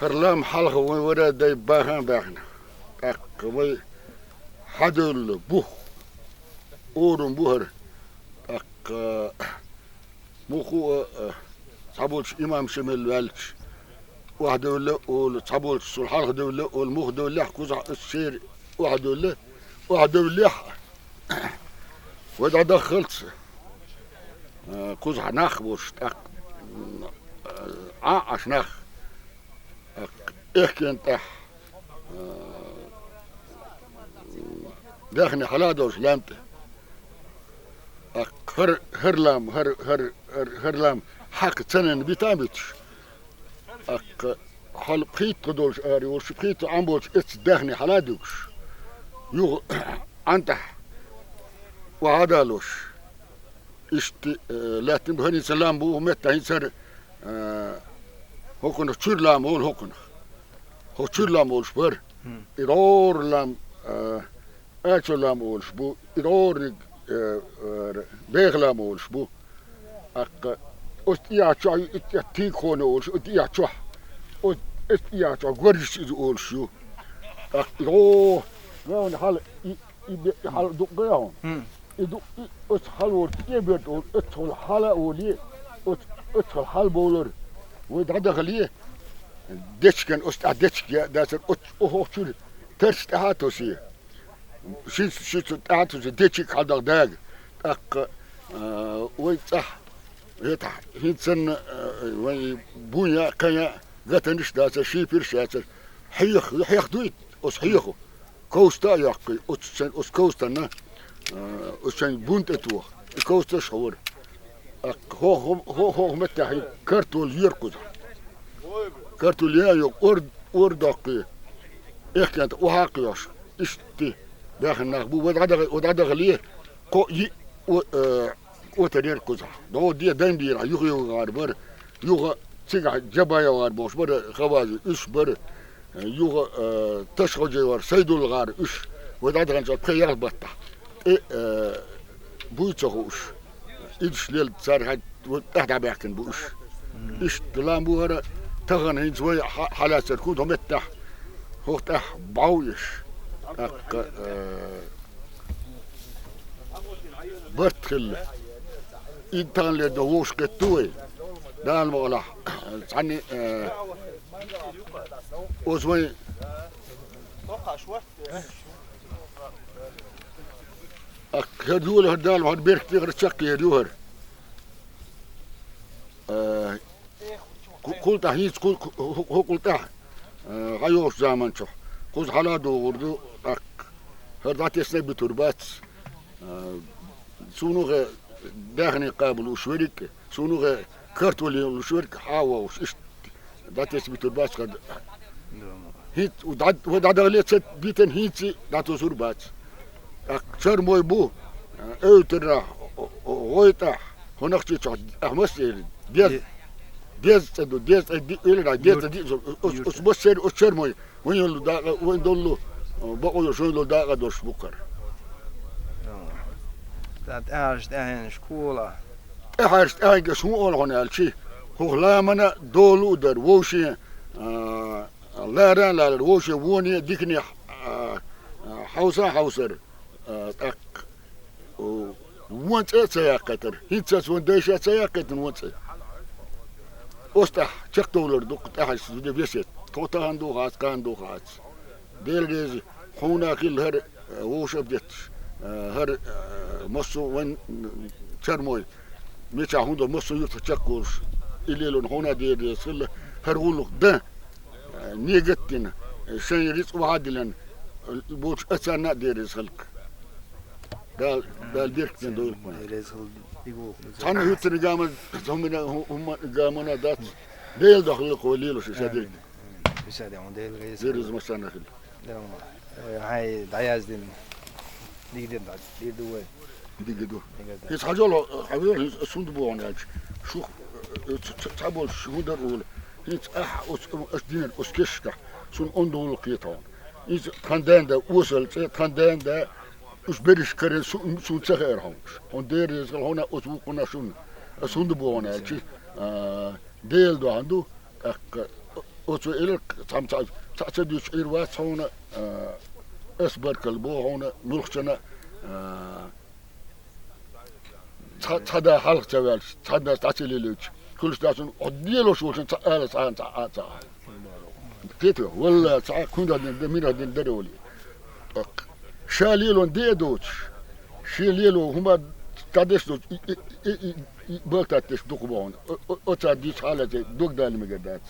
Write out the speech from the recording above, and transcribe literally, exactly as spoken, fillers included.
ХӀара лам хьалха вайн вара дай бахан баьхна. ТӀаккха вай хьадевлла бух, орам бу хӀара. ТӀаккха муха а, а, цхьаболчу имам Шемал ваьлча, охьадевлла а олу, цхьаболчу цул хьалха девлла а олу, муха девллехь кхузахь аса шера охьадевлла, охьадевллехь а, вай дӀадаххалц, а, кхузахь нах а волуш, тӀаккха, а, Ӏа а Ӏаш нах, тӀаккха эхкена тӀехь, а, даьхни хьала а долуш лам тӀе. ТӀаккха хӀара, хӀара лам, хӀара, хӀара, хӀара, хӀара лам хьакха цанан бита а биташ. ТӀаккха хьала пхийтта долуш ари волуш, пхийтта Ӏам болчу эццу даьхни хьала а дуьгуш. Юха Ӏантахь охьа а далош. Иштта, э, лаьттина бу хӀара хӀинца лам бу, хӀу метта хӀинца хӀара, э, хӀокхунах чуьра лам олу хӀокхунах. ХӀо чуьра лам олуш бара. И дӀора лам, э, Ачо лам олуш бу, и дӀориг, э, э, беха лам олуш бу. ТӀаккха оцу тӀехь чохь ю, и тӀехь тигхона олуш, оцу тӀехь чохь. Оцу, оцу тӀехь чохь горжаш иза олуш ю. ТӀаккха и дӀо, вевна хьала, и, и бе-, и хьала дуккха а хьуна. И ду-, и оцу хьалворца тӀе а берта олу, оццахула хьала а волий, оцу, оццахула хьала бовлар. Вай дӀадахале, дечиган оцу тӀехь дечиг яа дацара, оцу, оха чуьра тарча тӀаьхьа а тосий. Ши, ши цу тӀаьхьа цу дечиг хьалдах дага. ТӀаккха, а, вай цӀахь, хӀетахь, хӀинца санна, а, вай бун яа, кхин яа, гатанаш а дацара, шийпирш а яцара. Хьех, хьех ду и, оцу хьехо. Ковста а йоккхий, оцу шайн, оцу ковстанна, а, оцу шайн бун тӀе тоха. И ковсташ а хьора. ТӀаккха хӀо-, хӀо-, хӀо-, хӀокху меттехь картол йоьру кхузахь. Картол яа йо, ор-, ор доккхий. Эхкента охьа а кхоьхьуш. Иштта баьхна нах бу, вай дӀадаха-, вай дӀадахале, кхо йиъ о-, э, отар яра кхузахь. ДогӀу де дан бийрахь, юха-юха гӀар бара. Юха цигахь Джабаев гӀар бохуш бара, Хавази, уьш бара. Юха, э, Ташходжаев гӀар, Сайдул гӀар, уьш. Вай дӀадаханчохь пхи-ялх баттахь. ТӀе, э, буй ца хууш. Идаш лела цара хьаьдда тӀаьхьа дӀабаьхкина бу уьш. Иштта лам бу хӀара, тахана хӀинца вай хьа-, хьалаьцара хӀу ду меттехь, хӀокху тӀехь бӀов еш. ТӀаккха, э, барт хилла. И таханлера дан вовшахкхетта ду вай. Дала мукъалахь, цхьанна, э, оцу вайн ТӀаккха хӀара доьла хӀара Дала, хӀара беркате хӀара чекхъер ю хӀара. Э, кху-, кхул тӀаьхьа хӀинца, кху-, кху-, кху-, кхул тӀаьхьа, э, хьайогӀучу заманчохь. Кхуза хьала а догӀур ду, тӀаккха хӀара дӀатесна а битур бац. Э, суна хӀе даьхни къабал уш верриг а, суна хӀе картоли луш верг хьа а вовш, иштта дӀатесна битур бац хӀара. ХӀинца у дӀа-, вай дӀадахале ца битина хӀинца дӀатосур бац. ТӀаккха чармой бу, эвтарахь, гӀойтӀахь, хӀунах чу чохь ахьа мас эр, дез, дез цӀе ду, дез цӀе ди, элира, дез цӀе ди, оцу массеран оцу чармой. Вайн йолу дакъа, вайн долу, бакъо йолуш вайн долу дакъа долуш бу кхара. Дан тӀаьхьарш тӀаьхьенаш кхола. ТӀаьхьарш тӀаьхьенаш хӀун олу хьуна аьлчи, хӀокху ламана долу а дара, вовшийн, а, лара а лалара, вовшийн воне а диканехь, а, а, хьовса а хьовсара, а, тӀаккха. Вон цӀе а ца яккхийтара. ХӀинццалц вайн дайша ца яккхийтина вон цӀе. Оцу тӀехь чекхдовлар ду-кх тӀаьхьарчу зуда весет. Тхо тахана ду хац, кхана ду хац. Дела реза, хьуна хилла хӀара, э, вовшах а детташ, э, хӀара, э, массо а вайн, м, чармой. Мичахь хӀун до массо а юьртах чекхволуш. И лелорна хьуна а Дела реза хилла. ХӀара гӀуллакх дан, э, негат а дина, э, шайн рицкъ охьа а диллина, э, болчу а царна а Дела реза хилла. Дала, Дала беркате дойла вайн. Цхьанна хӀуьттина гамана, хӀумма-, хӀумма-, гамана дац. Дела дохлула вай лелош и ша дерг. Дела реза массарна хила. Хьай дӀаяздина. Дигдина дӀа. Дир ду вай. Дига ду. Иза хьажол, хьажол, иза сунда боху аьлча. Шух, э, ц-, ц-, цхьаболуш хӀун дара олу. ХӀинца ахь оцу, аш динарг оцу кешнашкахь. Суна онда гӀуллакх кхета хьуна. Иза тхан ден да, осал цӀе, тхан ден да, уьш берриш карийна су-, суна ца хаьара хьуна уьш. Хьуна Дела реза хила хьуна оцу вукхунна шуна. Ас хӀунда боху аьлчи, а, Дела дуьхьа ду, тӀаккха Оцо элира, цхьамма цхьа, цхьа ца дуьйцуш Ӏийр вац хьуна, а, ас баркалла боху хьуна, муьлххачунна, а, цхьа, цхьа да хьалха ца ваьлча, цхьа да дӀа ца лелуьйтуш, хуьлуш дац хьуна, хьо делош волчун цхьа ала цхьана цхьа а ца а. Кхета, валла, цхьа кхуьнах дина, мирах дина дара олий. ТӀаккха ша лелон де а доцуш, шен лело хӀума дӀадеш доцуш, и, и, и, и, и балтат деш дукха бохьуна. О-, о-, оцара дийца хьалаца дог дала мегар дац.